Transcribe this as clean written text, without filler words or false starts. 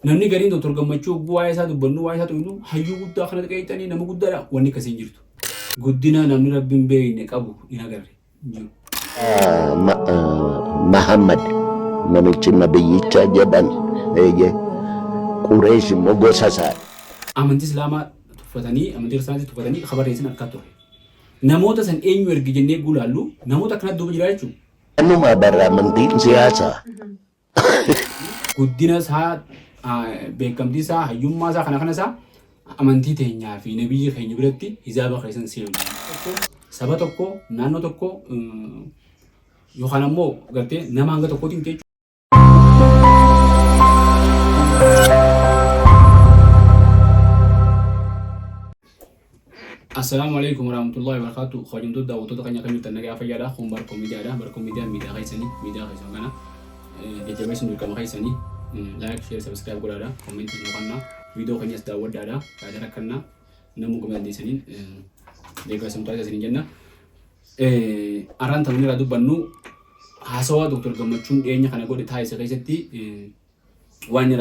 Namni gariin Dr. Gammachuu hogguu waa'ee isaa dubbannu waa'ee isaa xuynu hayyuu guddaa kana qeeyxanii nama guddaadha wanni akkasii hin jirtu. Guddina namni Rabbi hin beekne qabu hin agarre hin jiru. Mahammad namichi nabiyyicha jedhan eeyyee Qureesh immoo gosa isaa. Amantii Islaamaa tuffatanii amantii Kiristaanaatis tuffatanii ka barreessan arkaa turre. Namoota san eenyu erge jennee egguu laallu namoota akkanaa duuba jira jechuudha. Kanuma bara amantiin siyaasaa. Guddina isaa, beekamtii isaa, hayyummaa isaa kana kana isaa amantii teenyaa fi nabiyyi keenya biratti hizaaba keessa hin seenu. Saba tokko, naannoo tokko yookaan ammoo gartee nama hanga tokkootiin miti jechuudha. Assalaamu alaikum warahmatullahi wabarakatuh. Kabajamtoota daawwattoota keenya akkam jirtan nagaa fayyaadha. Kun Barkoo Miidiyaadha. Barkoo Miidiyaan miidiyaa keessanii miidiyaa keessan kana jajjabeessuun dirqama keessanii like, share, subscribe godhaadha. Commentii nu kennaa. Viidiyoo keenyas daawwadhaadha. Yaada rakkannaa namuu gama dandeessaniin deeggarsa nu taasisaa isiniin jenna. Arraan taphni irraa dubbannu haasawaa Dr. Gammachuun dhiyeenya kana godhe taasise keessatti waan inni